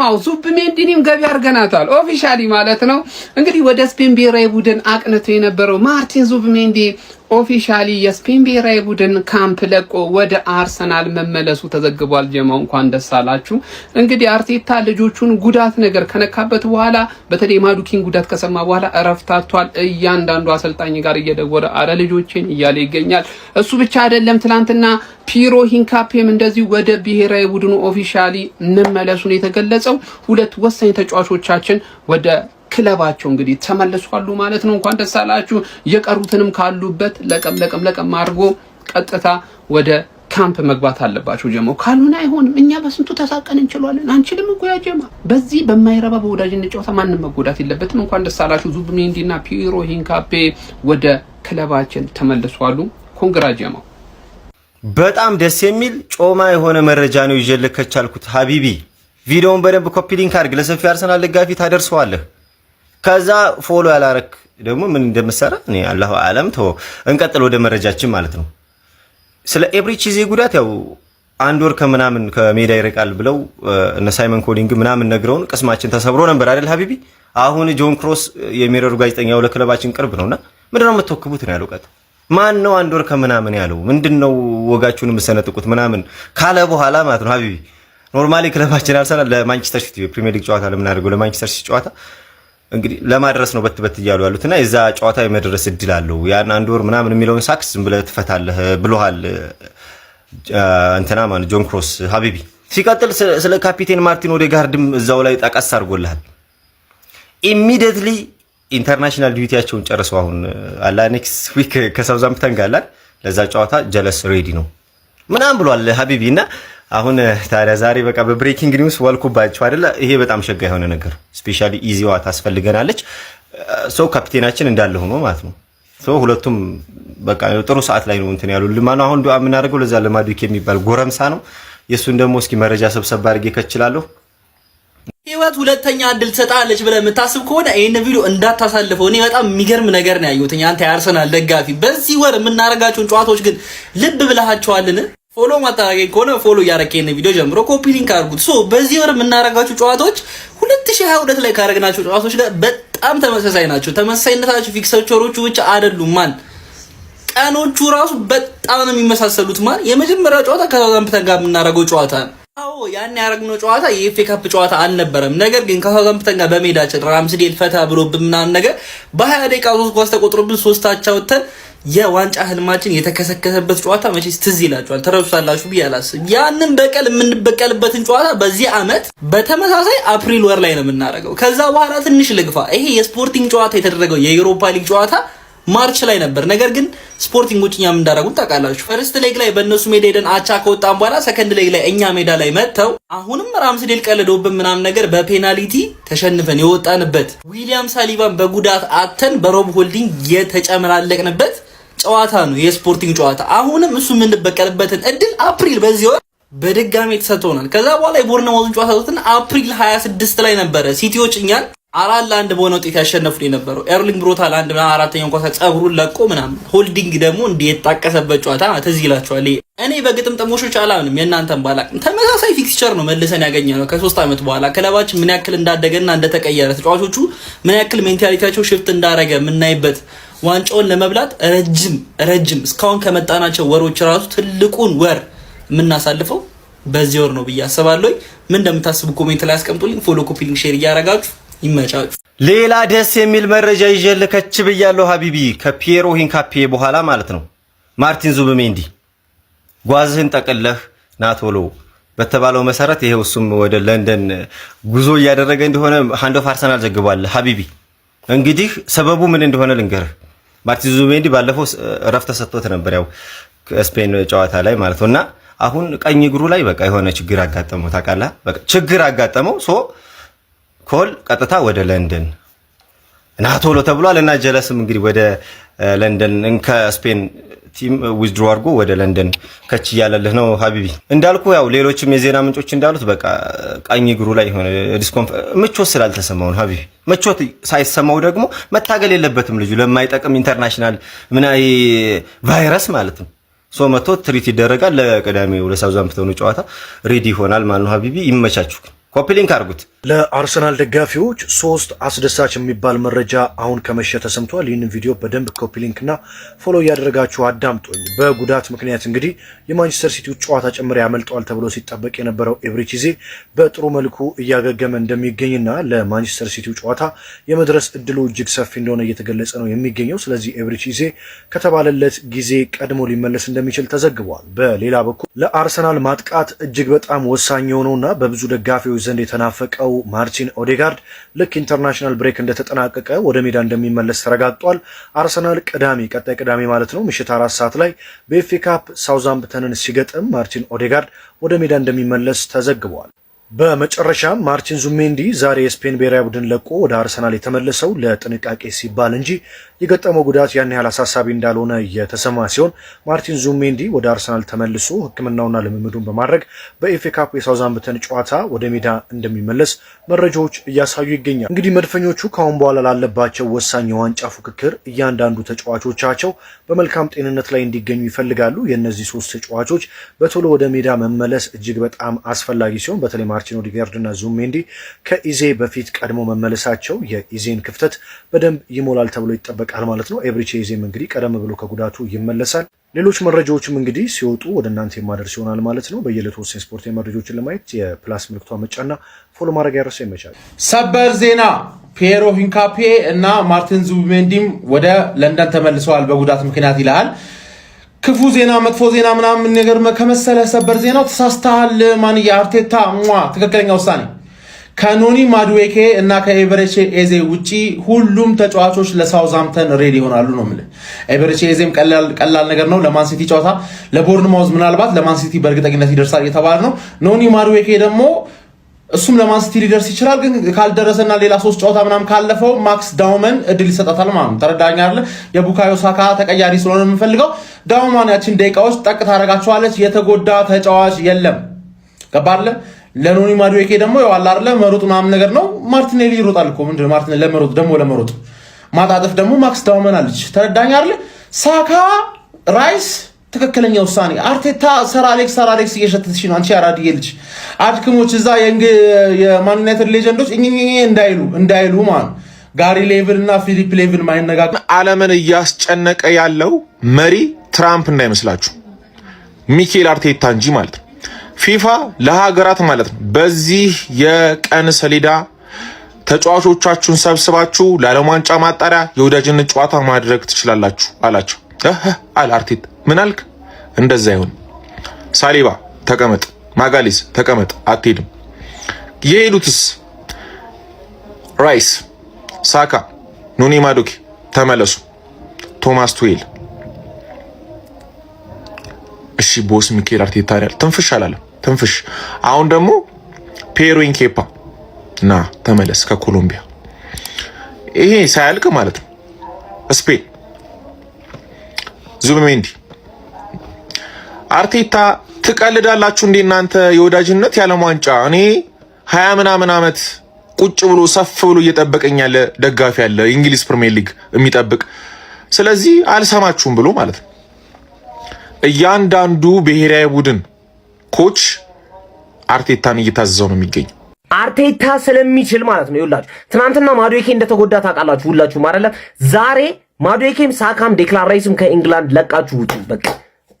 አው ዙብሜንዲንም ገቢ አድርገናታል officially ማለት ነው። እንግዲህ ወደ ስፔን ብሔራዊ ቡድን አቅንቶ የነበረው ማርቲን ዙብሜንዲ officially የስፔን ብሔራዊ ቡድን ካምፕ ለቆ ወደ አርሰናል መመለሱ ተዘግቧል። ጀማው እንኳን ደስ አላችሁ። እንግዲህ አርቴታ ልጆቹን ጉዳት ነገር ከነካበት በኋላ፣ በተለይ ማዱኪን ጉዳት ከሰማ በኋላ እረፍት አጥቷል። እያንዳንዱ አሰልጣኝ ጋር እየደወለ አረ ልጆቼን እያለ ይገኛል። እሱ ብቻ አይደለም፣ ትናንትና ፒሮ ሂንካፔም እንደዚሁ ወደ ብሔራዊ ቡድኑ officially መመለሱን የተገለጸው፣ ሁለት ወሳኝ ተጫዋቾቻችን ወደ ክለባቸው እንግዲህ ተመልሷሉ ማለት ነው። እንኳን ደስ አላችሁ። የቀሩትንም ካሉበት ለቀም ለቀም ለቀም አድርጎ ቀጥታ ወደ ካምፕ መግባት አለባቸው። ጀማው፣ ካልሆነ አይሆንም። እኛ በስንቱ ተሳቀን እንችሏለን። አንችልም እኮ ያ ጀማ። በዚህ በማይረባ በወዳጅነት ጨዋታ ማንም መጎዳት የለበትም። እንኳን ደስ አላችሁ። ዙብሜንዲና ፒሮ ሂንካፔ ወደ ክለባችን ተመልሷሉ። Congra ጀማው። በጣም ደስ የሚል ጮማ የሆነ መረጃ ነው ይዤልህ ከቻልኩት حبيبي። ቪዲዮውን በደንብ copy link አድርግ፣ ለሰፊው አርሰናል ደጋፊ ታደርሰዋለህ። ከዛ follow ያላረክ ደግሞ ምን እንደምሰራ እኔ الله أعلم። ተው፣ እንቀጥል ወደ መረጃችን ማለት ነው። ስለ ኤብሪቺ ኤዜ ጉዳት ያው አንድ ወር ከምናምን ከሜዳ ይርቃል ብለው እነ ሳይመን ኮሊንግ ምናምን ነግረውን ቅስማችን ተሰብሮ ነበር አይደል حبيبي? አሁን ጆን ክሮስ የሚረሩ ጋዜጠኛው ለክለባችን ቅርብ ነውና ምንድነው የምትወክቡት ነው ያለው። ቀጥ ማን ነው አንድ ወር ከምናምን ያለው? ምንድነው ወጋችሁን የምሰነጥቁት ምናምን ካለ በኋላ ማለት ነው حبيبي፣ normally ክለባችን አርሰናል ለማንቸስተር ሲቲ የፕሪሚየር ሊግ ጨዋታ ለምናደርገው ለማንቸስተር ሲቲ ጨዋታ እንግዲህ ለማድረስ ነው በት በት እያሉ ያሉት እና የዛ ጨዋታ የመድረስ እድል አለው። ያን አንድ ወር ምናምን የሚለውን ሳክስ ዝም ብለህ ትፈታለህ ብሎሃል እንትና ማን ጆን ክሮስ حبيبي። ሲቀጥል ስለ ካፒቴን ማርቲን ኦዴጋርድም እዛው ላይ ጠቀስ አድርጎልሃል። Immediately international duty ያቸውን ጨርሰው አሁን አላ next week ከሳውዛምፕተን ጋር ለዛ ጨዋታ ጀለስ ready ነው ምናምን ብሏል حبيبي። እና አሁን ታዲያ ዛሬ በቃ በ breaking news ዋልኩባቸው አይደለ? ይሄ በጣም ሸጋ የሆነ ነገር፣ especially ኢዚዋ ታስፈልገናለች። So ካፒቴናችን እንዳለ ሆኖ ማለት ነው። So ሁለቱም በቃ ጥሩ ሰዓት ላይ ነው እንትን ያሉ ልማ ነው። አሁን ዱዓ የምናደርገው ለዛ ለማዱኬ የሚባል ጎረምሳ ነው። የእሱን ደግሞ እስኪ መረጃ ሰብሰብ አድርጌ ከችላለሁ። ህይወት ሁለተኛ እድል ትሰጣለች ብለህ የምታስብ ከሆነ ይህን ቪዲዮ እንዳታሳልፈው። እኔ በጣም የሚገርም ነገር ነው ያየሁት። አንተ የአርሰናል ደጋፊ፣ በዚህ ወር የምናደርጋቸውን ጨዋታዎች ግን ልብ ብለሃቸዋልን? Follow ማታረገኝ ከሆነ follow እያረክ ይህን ቪዲዮ ጀምሮ copy link አድርጉት። So በዚህ ወር የምናደርጋቸው ጨዋታዎች 2022 ላይ ካደረግናቸው ጨዋታዎች ጋር በጣም ተመሳሳይ ናቸው። ተመሳሳይነታቸው fixture ኦቹ ብቻ አይደሉም man፣ ቀኖቹ ራሱ በጣም ነው የሚመሳሰሉት። Man፣ የመጀመሪያው ጨዋታ ከሳውዛምፕተን ጋር የምናደርገው ጨዋታ ነው። አዎ፣ ያን ያደረግነው ጨዋታ የኤፍኤ ካፕ ጨዋታ አልነበረም። ነገር ግን ከሳውዛምፕተን ጋር በሜዳችን ራምስዴል ፈታ ብሎብን ምናምን ነገር በ20 ደቂቃ ሶስት ኳስ ተቆጥሮብን ሶስት አቻ ወጥተን የዋንጫ ህልማችን የተከሰከሰበት ጨዋታ መቼስ ትዝ ይላችኋል፣ ተረሱታላችሁ ብዬ አላስብም። ያንን በቀል የምንበቀልበትን ጨዋታ በዚህ አመት በተመሳሳይ አፕሪል ወር ላይ ነው የምናደርገው። ከዛ በኋላ ትንሽ ልግፋ። ይሄ የስፖርቲንግ ጨዋታ የተደረገው የዩሮፓ ሊግ ጨዋታ March ላይ ነበር። ነገር ግን ስፖርቲንጎች እኛም እንዳደረጉን ታውቃላችሁ። First leg ላይ በእነሱ ሜዳ ሄደን አቻ ከወጣን በኋላ second leg ላይ እኛ ሜዳ ላይ መጥተው አሁንም ራምስዴል ቀልዶብን ምናምን ነገር በፔናልቲ ተሸንፈን የወጣንበት፣ ዊሊያም ሳሊባን በጉዳት አተን በሮብ ሆልዲንግ የተጨመላለቅንበት ጨዋታ ነው የስፖርቲንግ ጨዋታ። አሁንም እሱ የምንበቀልበትን እድል አፕሪል በዚህ ወር በድጋሚ ተሰጥቶናል። ከዛ በኋላ የቦርነማውዝን ጨዋታ አፕሪል 26 ላይ ነበረ ሲቲዎች እኛን 4-1 በሆነ ውጤት ያሸነፉን የነበረው። ኤርሊንግ ብሮት ሃላንድ ምናምን አራተኛውን ኳስ ጸጉሩን ለቆ ምናምን፣ ሆልዲንግ ደግሞ እንዲህ የጣቀሰበት ጨዋታ ትዝ ይላችኋል። እኔ በግጥምጥሞሾች አላምንም፣ የእናንተን ባላቅም ተመሳሳይ fixture ነው መልሰን ያገኘነው ከ3 ዓመት በኋላ። ክለባችን ምን ያክል እንዳደገና እንደተቀየረ፣ ተጫዋቾቹ ምን ያክል mentality ያቸው shift እንዳረገ የምናይበት፣ ዋንጫውን ለመብላት ረጅም ረጅም እስካሁን ከመጣናቸው ወሮች ራሱ ትልቁን ወር የምናሳልፈው በዚህ ወር ነው ብዬ አስባለሁ። ምን እንደምታስቡ comment ላይ አስቀምጡልኝ። Follow፣ copy link፣ share እያረጋችሁ ይመቻችሁ። ሌላ ደስ የሚል መረጃ ይዤልህ ከች ብያለሁ حبيبي። ከፒየሮ ሂንካፔ በኋላ ማለት ነው ማርቲን ዙብሜንዲ ጓዝህን ጠቅለህ ና ቶሎ በተባለው መሰረት ይሄው እሱም ወደ ለንደን ጉዞ እያደረገ እንደሆነ ሃንድ ኦፍ አርሰናል ዘግቧል። حبيبي፣ እንግዲህ ሰበቡ ምን እንደሆነ ልንገርህ። ማርቲን ዙቢሜንዲ ባለፈው እረፍት ተሰጥቶት ነበር ያው ስፔን ጨዋታ ላይ ማለት ነው፣ እና አሁን ቀኝ እግሩ ላይ በቃ የሆነ ችግር አጋጠመው፣ ታውቃለህ። በቃ ችግር አጋጠመው። So call ቀጥታ ወደ ለንደን ና ቶሎ ተብሏል። እና ጀለስም እንግዲህ ወደ ለንደን ከስፔን team withdraw አድርጎ ወደ ለንደን ከች እያለልህ ነው حبيبي። እንዳልኩ ያው ሌሎችም የዜና ምንጮች እንዳሉት በቃ ቀኝ እግሩ ላይ የሆነ discomfort፣ ምቾት ስላልተሰማው ነው حبيبي። ምቾት ሳይሰማው ደግሞ መታገል የለበትም ልጁ ለማይጠቅም international ምና ቫይረስ ማለት ነው። So መቶ treat ይደረጋል። ለቅዳሜው ለሳውዛምፕተኑ ጨዋታ ready ይሆናል ማለት ነው حبيبي። ይመቻችሁ። Copy link አድርጉት። ለአርሰናል ደጋፊዎች ሶስት አስደሳች የሚባል መረጃ አሁን ከመሸ ተሰምቷል። ይህንን ቪዲዮ በደንብ copy link እና follow እያደረጋችሁ አዳምጡኝ። በጉዳት ምክንያት እንግዲህ የማንቸስተር ሲቲው ጨዋታ ጭምር ያመልጠዋል ተብሎ ሲጠበቅ የነበረው ኤብሬቺ ኤዜ በጥሩ መልኩ እያገገመ እንደሚገኝና ለማንቸስተር ሲቲው ጨዋታ የመድረስ እድሉ እጅግ ሰፊ እንደሆነ እየተገለጸ ነው የሚገኘው። ስለዚህ ኤብሬቺ ኤዜ ከተባለለት ጊዜ ቀድሞ ሊመለስ እንደሚችል ተዘግቧል። በሌላ በኩል ለአርሰናል ማጥቃት እጅግ በጣም ወሳኝ የሆነውና በብዙ ደጋፊዎች ዘንድ የተናፈቀው ማርቲን ኦዴጋርድ ልክ international break እንደተጠናቀቀ ወደ ሜዳ እንደሚመለስ ተረጋግጧል። አርሰናል ቅዳሜ፣ ቀጣይ ቅዳሜ ማለት ነው፣ ምሽት 4 ሰዓት ላይ በኤፍኤ ካፕ ሳውዛምፕተንን ሲገጥም ማርቲን ኦዴጋርድ ወደ ሜዳ እንደሚመለስ ተዘግቧል። በመጨረሻም ማርቲን ዙሜንዲ ዛሬ የስፔን ብሔራዊ ቡድን ለቆ ወደ አርሰናል የተመለሰው ለጥንቃቄ ሲባል እንጂ የገጠመው ጉዳት ያን ያህል አሳሳቢ እንዳልሆነ የተሰማ ሲሆን ማርቲን ዙሜንዲ ወደ አርሰናል ተመልሶ ሕክምናውና ልምምዱን በማድረግ በኤፍኤ ካፕ የሳውዛምፕተን ጨዋታ ወደ ሜዳ እንደሚመለስ መረጃዎች እያሳዩ ይገኛል። እንግዲህ መድፈኞቹ ከአሁን በኋላ ላለባቸው ወሳኝ የዋንጫ ፉክክር እያንዳንዱ ተጫዋቾቻቸው በመልካም ጤንነት ላይ እንዲገኙ ይፈልጋሉ። የእነዚህ ሶስት ተጫዋቾች በቶሎ ወደ ሜዳ መመለስ እጅግ በጣም አስፈላጊ ሲሆን በተለይ ማርቲን ኦዲጋርድ እና ዙሜንዲ ከኢዜ በፊት ቀድሞ መመለሳቸው የኢዜን ክፍተት በደንብ ይሞላል ተብሎ ይጠበቃል ማለት ነው። ኤብሪቼ ኢዜም እንግዲህ ቀደም ብሎ ከጉዳቱ ይመለሳል። ሌሎች መረጃዎችም እንግዲህ ሲወጡ ወደ እናንተ የማደርስ ይሆናል ማለት ነው። በየዕለቱ ወሳኝ ስፖርታዊ መረጃዎችን ለማየት የ plus ምልክቷን መጫንና follow ማድረግ ያረሰ ይመቻል። ሰበር ዜና፣ ፒየሮ ሂንካፔ እና ማርቲን ዙቢሜንዲም ወደ ለንደን ተመልሰዋል በጉዳት ምክንያት ይልሃል። ክፉ ዜና፣ መጥፎ ዜና ምናምን ነገር ከመሰለ ሰበር ዜናው ተሳስተሃል። ማን የአርቴታ ትክክለኛ ውሳኔ። ከኖኒ ማዱዌኬ እና ከኤበሬቼ ኤዜ ውጪ ሁሉም ተጫዋቾች ለሳውዝሃምፕተን ready ይሆናሉ ነው የምልህ። ኤበሬቼ ኤዜም ቀላል ነገር ነው ለማንሲቲ ጨዋታ፣ ለቦርንማውዝ ምናልባት፣ ለማንሲቲ በእርግጠኝነት ይደርሳል እየተባለ ነው። ኖኒ ማዱዌኬ ደግሞ እሱም ለማንሲቲ ሊደርስ ይችላል። ግን ካልደረሰና ሌላ ሶስት ጨዋታ ምናምን ካለፈው ማክስ ዳውመን እድል ይሰጣታል ማለት ነው። ተረዳኝ አይደለ? የቡካዮ ሳካ ተቀያሪ ስለሆነ የምንፈልገው ዳውማን ያችን ደቂቃዎች ጠቅ ታደርጋቸዋለች። የተጎዳ ተጫዋች የለም። ገባ አይደለ? ለኖኒ ማዱዌኬ ደግሞ ያው አለ አይደለ መሮጥ ምናምን ነገር ነው። ማርቲኔሊ ይሮጣል እኮ ምንድን ነው ማርቲኔሊ ለመሮጥ ደግሞ ለመሮጥ ማጣጠፍ ደግሞ ማክስ ዳውመን አለች። ተረዳኝ አይደለ? ሳካ፣ ራይስ ትክክለኛ ውሳኔ። አርቴታ ሰር አሌክስ፣ ሰር አሌክስ እየሸተትሽ ነው አንቺ አራድዬ ልጅ። አድክሞች እዛ የማን ዩናይትድ legend ኦች እኝኝኝ እንዳይሉ እንዳይሉ ማለት ጋሪ ኔቭል እና ፊሊፕ ኔቭል ማይነጋገር። ዓለምን እያስጨነቀ ያለው መሪ ትራምፕ እንዳይመስላችሁ፣ ሚኬል አርቴታ እንጂ ማለት ነው። ፊፋ ለሀገራት ማለት ነው በዚህ የቀን ሰሌዳ ተጫዋቾቻችሁን ሰብስባችሁ ለዓለም ዋንጫ ማጣሪያ የወዳጅነት ጨዋታ ማድረግ ትችላላችሁ አላቸው። አለ አርቴታ። ምን አልክ? እንደዛ ይሁን። ሳሊባ ተቀመጥ፣ ማጋሊስ ተቀመጥ፣ አትሄድም። የሄዱትስ ራይስ፣ ሳካ፣ ኖኒ ማዱኬ ተመለሱ። ቶማስ ቱሄል እሺ boss ሚኬል አርቴታ ያል ትንፍሽ አላለም። ትንፍሽ። አሁን ደግሞ ፔሮ ኢንኬፓ ና ተመለስ ከኮሎምቢያ። ይሄ ሳያልቅ ማለት ነው። ስፔን ዙቢሜንዲ፣ አርቴታ ትቀልዳላችሁ እንዴ እናንተ? የወዳጅነት የዓለም ዋንጫ እኔ 20 ምናምን ዓመት ቁጭ ብሎ ሰፍ ብሎ እየጠበቀኝ ያለ ደጋፊ ያለ የእንግሊዝ ፕሪሚየር ሊግ የሚጠብቅ፣ ስለዚህ አልሰማችሁም ብሎ ማለት ነው። እያንዳንዱ ብሔራዊ ቡድን coach አርቴታን እየታዘዘው ነው የሚገኘው። አርቴታ ስለሚችል ማለት ነው። ይኸውላችሁ ትናንትና ማዱዌኬ እንደተጎዳ ታውቃላችሁ ሁላችሁም አይደለም? ዛሬ ማዱዌኬም ሳካም ዴክላን ራይስም ከኢንግላንድ ለቃችሁ ውጡ። በቃ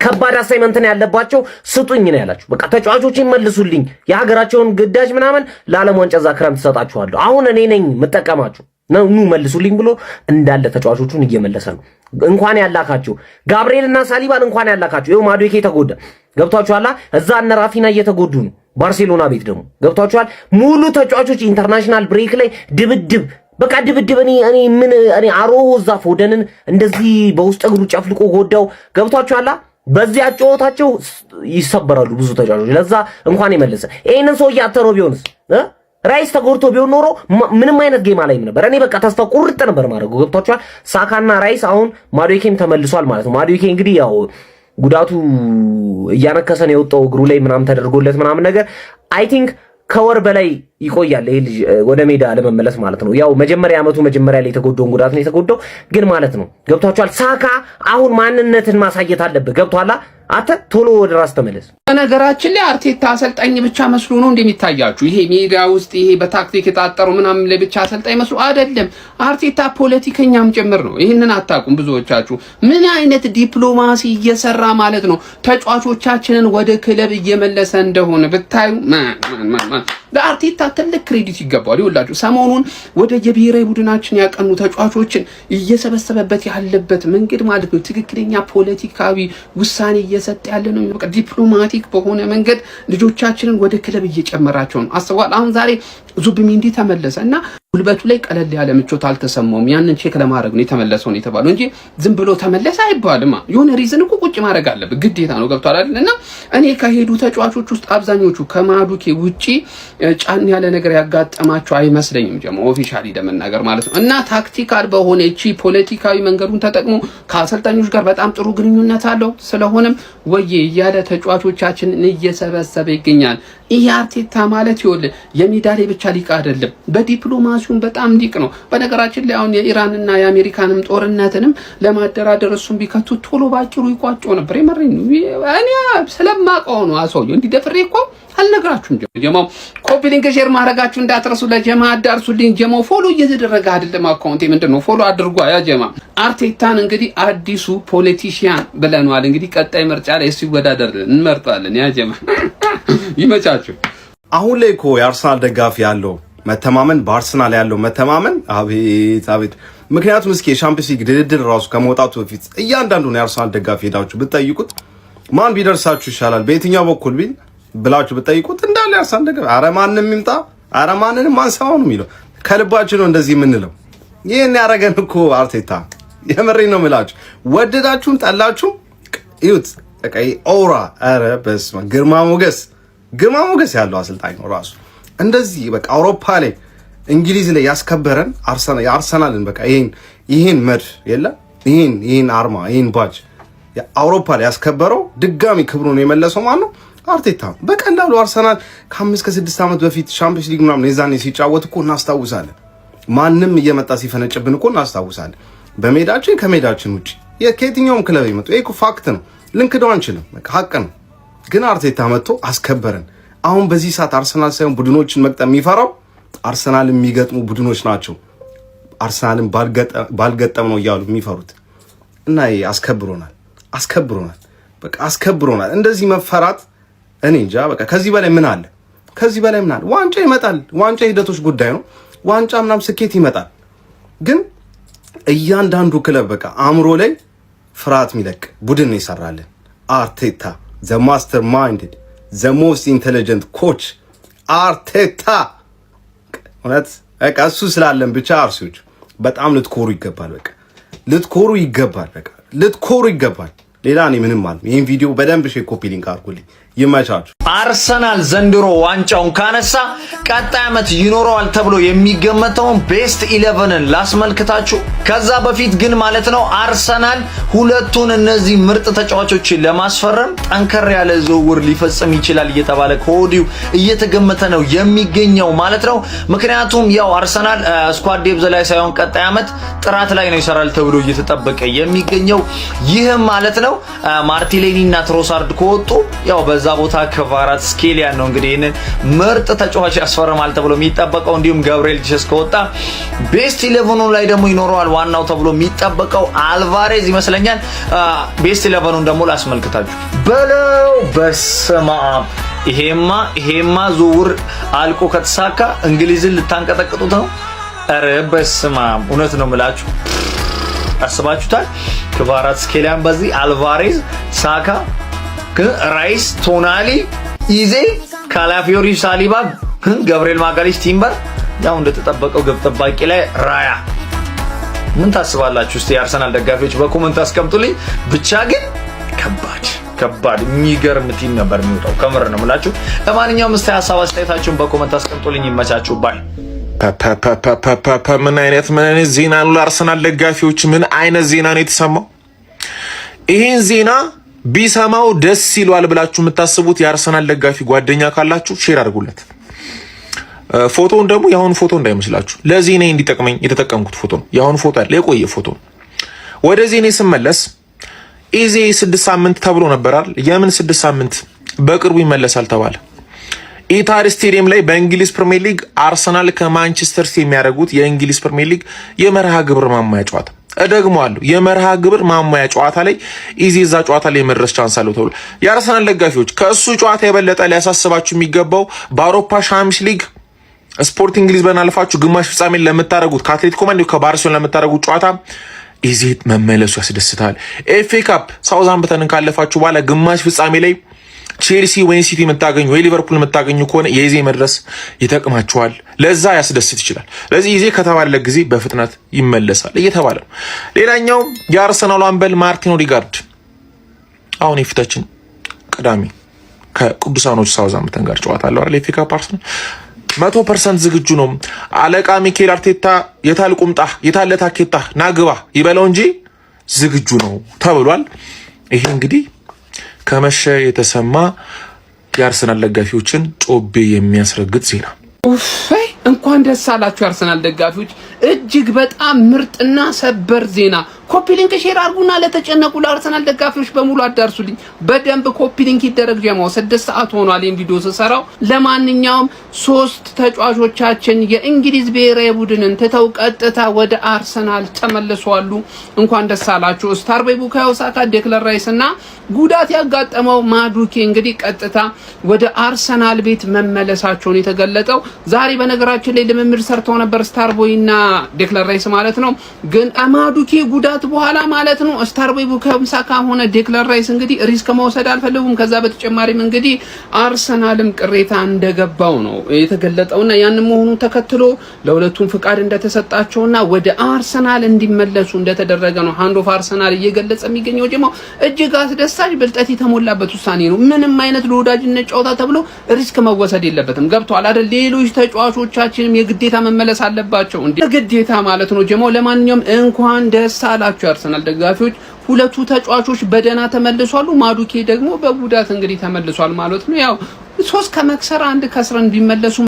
ከባድ assignment ነው ያለባቸው፣ ስጡኝ ነው ያላችሁ። በቃ ተጫዋቾች ይመልሱልኝ፣ የሀገራቸውን ግዳጅ ምናምን ለዓለም ዋንጫ እዛ ክረምት ሰጣችኋለሁ። አሁን እኔ ነኝ የምጠቀማችሁ ነው፣ ኑ መልሱልኝ ብሎ እንዳለ ተጫዋቾቹን እየመለሰ ነው። እንኳን ያላካቸው ጋብርኤል እና ሳሊባን እንኳን ያላካቸው፣ ይኸው ማዱዌኬ ተጎዳ። ገብቷችኋላ? እዛ እነ ራፊና እየተጎዱ ነው። ባርሴሎና ቤት ደግሞ ገብቷችኋል። ሙሉ ተጫዋቾች international break ላይ ድብድብ፣ በቃ ድብድብ። እኔ ምን እኔ አሮሆ እዛ ፎደንን እንደዚህ በውስጥ እግሩ ጨፍልቆ ጎዳው። ገብቷችኋላ? በዚህ አጨዋወታቸው ይሰበራሉ ብዙ ተጫዋቾች። ለዛ እንኳን የመለሰ ይሄንን ሰውዬ አተሮ ቢሆንስ፣ ራይስ ተጎድቶ ቢሆን ኖሮ ምንም አይነት game አላይም ነበር። እኔ በቃ ተስፋ ቁርጥ ነበር ማድረገው። ገብቷችኋል? ሳካና ራይስ አሁን ማዱዌኬም ተመልሷል ማለት ነው። ማዱዌኬ እንግዲህ ያው ጉዳቱ እያነከሰ ነው የወጣው፣ እግሩ ላይ ምናምን ተደርጎለት ምናምን ነገር I think ከወር በላይ ይቆያል ይሄ ልጅ ወደ ሜዳ ለመመለስ ማለት ነው። ያው መጀመሪያ ዓመቱ መጀመሪያ ላይ የተጎዳውን ጉዳት ነው የተጎዳው፣ ግን ማለት ነው ገብቷችኋል። ሳካ አሁን ማንነትን ማሳየት አለብህ። ገብቶሃል? አንተ ቶሎ ወደ ራስ ተመለስ። በነገራችን ላይ አርቴታ አሰልጣኝ ብቻ መስሎ ነው እንደሚታያችሁ። ይሄ ሜዳ ውስጥ ይሄ በታክቲክ የታጠረው ምናምን ላይ ብቻ አሰልጣኝ መስሎ አይደለም። አርቴታ ፖለቲከኛም ጭምር ነው። ይህንን አታውቁም ብዙዎቻችሁ። ምን አይነት ዲፕሎማሲ እየሰራ ማለት ነው ተጫዋቾቻችንን ወደ ክለብ እየመለሰ እንደሆነ ብታዩ ለአርቴታ ትልቅ credit ይገባዋል። ይኸውላችሁ ሰሞኑን ወደ የብሔራዊ ቡድናችን ያቀኑ ተጫዋቾችን እየሰበሰበበት ያለበት መንገድ ማለት ነው ትክክለኛ ፖለቲካዊ ውሳኔ እየሰጠ ያለ ነው። በቃ diplomatic በሆነ መንገድ ልጆቻችንን ወደ ክለብ እየጨመራቸው ነው። አስበዋል። አሁን ዛሬ ዙቢሜንዲ ተመለሰ እና ጉልበቱ ላይ ቀለል ያለ ምቾት አልተሰማውም። ያንን check ለማድረግ ነው የተመለሰው ነው የተባለው እንጂ ዝም ብሎ ተመለሰ አይባልማ። የሆነ reason እኮ ቁጭ ማድረግ አለብህ ግዴታ ነው። ገብቷል አይደል? እና እኔ ከሄዱ ተጫዋቾች ውስጥ አብዛኞቹ ከማዱኬ ውጪ ጫን ያለ ነገር ያጋጠማቸው አይመስለኝም። ጀሞ officially ለመናገር ማለት ነው። እና tactical በሆነ እቺ ፖለቲካዊ መንገዱን ተጠቅሞ ከአሰልጣኞች ጋር በጣም ጥሩ ግንኙነት አለው። ስለሆነም ወዬ እያለ ተጫዋቾቻችንን እየሰበሰበ ይገኛል። ይህ አርቴታ ማለት ይኸውልህ የሜዳ ላይ ብቻ ሊቅ አይደለም፣ በዲፕሎማሲውም በጣም ሊቅ ነው። በነገራችን ላይ አሁን የኢራንና የአሜሪካንም ጦርነትንም ለማደራደር እሱን ቢከቱ ቶሎ ባጭሩ ይቋጨው ነበር። የመረኝ እኔ ስለማውቀው ነው። ሰውዬው እንዲህ ደፍሬ እኮ አልነግራችሁም። ጀማው copy link share ማድረጋችሁ እንዳትረሱ። ለጀማ አዳርሱልኝ። ጀማው follow እየተደረገ አይደለም። account ኤ ምንድን ነው? Follow አድርጓ ያ ጀማ። አርቴታን እንግዲህ አዲሱ politician ብለነዋል። እንግዲህ ቀጣይ ምርጫ ላይ እሱ ይወዳደር እንመርጣለን። ያ ጀማ ይመቻችሁ። አሁን ላይ እኮ የአርሰናል ደጋፊ ያለው መተማመን፣ በአርሰናል ያለው መተማመን አቤት አቤት። ምክንያቱም እስኪ የሻምፒዮንስ ሊግ ድልድል ራሱ ከመውጣቱ በፊት እያንዳንዱን የአርሰናል ደጋፊ ሄዳችሁ ብትጠይቁት ማን ቢደርሳችሁ ይሻላል በየትኛው በኩል ቢል ብላችሁ ብትጠይቁት እንዳለ የአርሰናል ደጋፊ አረ ማንም ይምጣ አረ ማንንም አንሰማው ነው የሚለው። ከልባችን ነው እንደዚህ የምንለው። ይህን ያደረገን እኮ አርቴታ፣ የምሬን ነው የምላችሁ። ወደዳችሁም ጠላችሁም እዩት። በቃ aura፣ ኧረ በስመ አብ፣ ግርማ ሞገስ፣ ግርማ ሞገስ ያለው አሰልጣኝ ነው ራሱ። እንደዚህ በቃ አውሮፓ ላይ፣ እንግሊዝ ላይ ያስከበረን የአርሰናልን በቃ ይሄን መድፍ የለ ይሄን አርማ፣ ይሄን ባጅ አውሮፓ ላይ ያስከበረው፣ ድጋሚ ክብሩን የመለሰው ማን ነው? አርቴታ ነው። በቀላሉ አርሰናል ከ5 ከ6 ዓመት በፊት ሻምፒዮንስ ሊግ ምናምን የዛኔ ሲጫወት እኮ እናስታውሳለን። ማንም እየመጣ ሲፈነጭብን እኮ እናስታውሳለን። በሜዳችን ከሜዳችን ውጭ ከየትኛውም ክለብ ይመጡ፣ ይሄ እኮ fact ነው። ልንክደው አንችልም። በቃ ሀቅ ነው። ግን አርቴታ መጥቶ አስከበረን። አሁን በዚህ ሰዓት አርሰናል ሳይሆን ቡድኖችን መግጠም የሚፈራው አርሰናል የሚገጥሙ ቡድኖች ናቸው። አርሰናልን ባልገጠም ነው እያሉ የሚፈሩት እና ይሄ አስከብሮናል፣ አስከብሮናል፣ በቃ አስከብሮናል። እንደዚህ መፈራት እኔ እንጃ። በቃ ከዚህ በላይ ምን አለ? ከዚህ በላይ ምን አለ? ዋንጫ ይመጣል። ዋንጫ ሂደቶች ጉዳይ ነው። ዋንጫ ምናምን ስኬት ይመጣል። ግን እያንዳንዱ ክለብ በቃ አእምሮ ላይ ፍርሃት የሚለቅ ቡድን ይሰራልን። አርቴታ the masterminded, the most intelligent coach አርቴታ። እውነት በቃ እሱ ስላለን ብቻ አርሲዎች በጣም ልትኮሩ ይገባል። በቃ ልትኮሩ ይገባል። በቃ ልትኮሩ ይገባል። ሌላ እኔ ምንም አለ። ይህን ቪዲዮ በደንብ share፣ copy link አድርጉልኝ። ይመቻችሁ። አርሰናል ዘንድሮ ዋንጫውን ካነሳ ቀጣይ ዓመት ይኖረዋል ተብሎ የሚገመተውን best 11 ን ላስመልክታችሁ። ከዛ በፊት ግን ማለት ነው አርሰናል ሁለቱን እነዚህ ምርጥ ተጫዋቾችን ለማስፈረም ጠንከር ያለ ዝውውር ሊፈጽም ይችላል እየተባለ ከወዲሁ እየተገመተ ነው የሚገኘው ማለት ነው። ምክንያቱም ያው አርሰናል squad depth ላይ ሳይሆን ቀጣይ ዓመት ጥራት ላይ ነው ይሰራል ተብሎ እየተጠበቀ የሚገኘው። ይህም ማለት ነው ማርቲኔሊ እና ትሮሳርድ ከወጡ ያው በዛ ቦታ ክቫራትስኬሊያን ነው እንግዲህ ይህንን ምርጥ ተጫዋች ያስፈርማል ተብሎ የሚጠበቀው። እንዲሁም ገብርኤል ጂሰስ ከወጣ best 11 ኑ ላይ ደግሞ ይኖረዋል ዋናው ተብሎ የሚጠበቀው አልቫሬዝ ይመስለኛል። Best 11 ኑን ደግሞ ላስመልክታችሁ። በለው በስመ አብ! ይሄማ ዝውውር አልቆ ከተሳካ እንግሊዝን ልታንቀጠቅጡት ነው። ኧረ በስመ አብ! እውነት ነው የምላችሁ፣ አስባችሁታል? ክቫራትስኬሊያን በዚህ፣ አልቫሬዝ፣ ሳካ፣ ራይስ፣ ቶናሊ፣ ኢዜ፣ ካላፊዮሪ፣ ሳሊባ፣ ገብርኤል ማጋሊስ፣ ቲምበር፣ ያው እንደተጠበቀው ግብ ጠባቂ ላይ ራያ። ምን ታስባላችሁ? እስቲ የአርሰናል ደጋፊዎች በ comment አስቀምጡልኝ። ብቻ ግን ከባድ ከባድ የሚገርም team ነበር የሚወጣው። ከምር ነው የምላችሁ። ለማንኛውም እስቲ ሀሳብ አስተያየታችሁን በ comment አስቀምጡልኝ። ይመቻችሁ bye። ፐፐፐፐ ምን አይነት ዜና ነው ለአርሰናል ደጋፊዎች? ምን አይነት ዜና ነው የተሰማው? ይሄን ዜና ቢሰማው ደስ ይለዋል ብላችሁ የምታስቡት የአርሰናል ደጋፊ ጓደኛ ካላችሁ share አድርጉለት። ፎቶውን ደግሞ የአሁኑ ፎቶ እንዳይመስላችሁ ለዜና እንዲጠቅመኝ የተጠቀምኩት ፎቶ ነው። የአሁኑ ፎቶ አይደል፣ የቆየ ፎቶ ነው። ወደ ዜና ስመለስ ኤዜ 6 ሳምንት ተብሎ ነበራል። የምን 6 ሳምንት? በቅርቡ ይመለሳል ተባለ። ኢትሃድ ስቴዲየም ላይ በእንግሊዝ ፕሪሚየር ሊግ አርሰናል ከማንቸስተር ሲቲ የሚያደርጉት የእንግሊዝ ፕሪሚየር ሊግ የመርሃ ግብር ማሟያ ጨዋታ፣ እደግመዋለሁ፣ የመርሃ ግብር ማሟያ ጨዋታ ላይ ኢዜ እዛ ጨዋታ ላይ የመድረስ chance አለው ተብሎ የአርሰናል ደጋፊዎች ከእሱ ጨዋታ የበለጠ ሊያሳስባችሁ የሚገባው በአውሮፓ ሻምፒዮንስ ሊግ ስፖርቲንግ ሊዝበን አልፋችሁ ግማሽ ፍጻሜ ለምታደርጉት ከአትሌቲኮ ማድሪድ፣ ከባርሴሎና ለምታደርጉት ጨዋታ ኢዜ መመለሱ ያስደስታል። ኤፍኤ ካፕ ሳውዝሃምፕተንን ካለፋችሁ በኋላ ግማሽ ፍጻሜ ላይ ቼልሲ ወይ ሲቲ የምታገኙ ወይ ሊቨርፑል የምታገኙ ከሆነ የኢዜ መድረስ ይጠቅማችኋል። ለዛ ያስደስት ይችላል። ለዚህ ኢዜ ከተባለ ጊዜ በፍጥነት ይመለሳል እየተባለ ነው። ሌላኛው የአርሰናሉ አምበል ማርቲን ኦዲጋርድ አሁን የፊታችን ቅዳሜ ከቅዱሳኖቹ ሳውዝሃምፕተን ጋር ጨዋታ አለው አይደል? ኤፍኤ ካፕ አርሰናል 100% ዝግጁ ነው። አለቃ ሚኬል አርቴታ የታል ቁምጣ የታለ ታኬታ ናግባ ይበለው እንጂ ዝግጁ ነው ተብሏል። ይሄ እንግዲህ ከመሸ የተሰማ የአርሰናል ደጋፊዎችን ጮቤ የሚያስረግጥ ዜና። ኡፈይ፣ እንኳን ደስ አላችሁ የአርሰናል ደጋፊዎች። እጅግ በጣም ምርጥና ሰበር ዜና። Copy link share አድርጉና ለተጨነቁ ለአርሰናል ደጋፊዎች በሙሉ አዳርሱልኝ። በደንብ copy link ይደረግ። ጀማው 6 ሰዓት ሆኗል ይሄን ቪዲዮ ስሰራው። ለማንኛውም ሶስት ተጫዋቾቻችን የእንግሊዝ ብሔራዊ ቡድንን ትተው ቀጥታ ወደ አርሰናል ተመልሰዋል። እንኳን ደስ አላችሁ። ስታርቦይ ቡካዮ ሳካ፣ ዴክላን ራይስ እና ጉዳት ያጋጠመው ማዱኬ እንግዲህ ቀጥታ ወደ አርሰናል ቤት መመለሳቸውን የተገለጠው ዛሬ። በነገራችን ላይ ልምምድ ሰርተው ነበር ስታርቦይ እና ዴክላን ራይስ ማለት ነው። ግን ማዱኬ ጉዳት በኋላ ማለት ነው ስታርቦይ ቡካዮ ሳካ ሆነ ዴክላን ራይስ እንግዲህ risk መውሰድ አልፈለጉም። ከዛ በተጨማሪም እንግዲህ አርሰናልም ቅሬታ እንደገባው ነው የተገለጠውና ያንን መሆኑ ተከትሎ ለሁለቱም ፍቃድ እንደተሰጣቸውና ወደ አርሰናል እንዲመለሱ እንደተደረገ ነው ሃንድ ኦፍ አርሰናል እየገለጸ የሚገኘው። ጀማው እጅግ አስደሳች ብልጠት የተሞላበት ውሳኔ ነው። ምንም አይነት ለወዳጅነት ጨዋታ ተብሎ risk መወሰድ የለበትም። ገብቷል አይደል? ሌሎች ተጫዋቾቻችንም የግዴታ መመለስ አለባቸው እንዴ፣ ግዴታ ማለት ነው። ጀማው ለማንኛውም እንኳን ደስ አላችሁ የአርሰናል ደጋፊዎች። ሁለቱ ተጫዋቾች በደህና ተመልሷሉ። ማዱኬ ደግሞ በጉዳት እንግዲህ ተመልሷል ማለት ነው። ያው ሶስት ከመክሰር አንድ ከስረን ቢመለሱ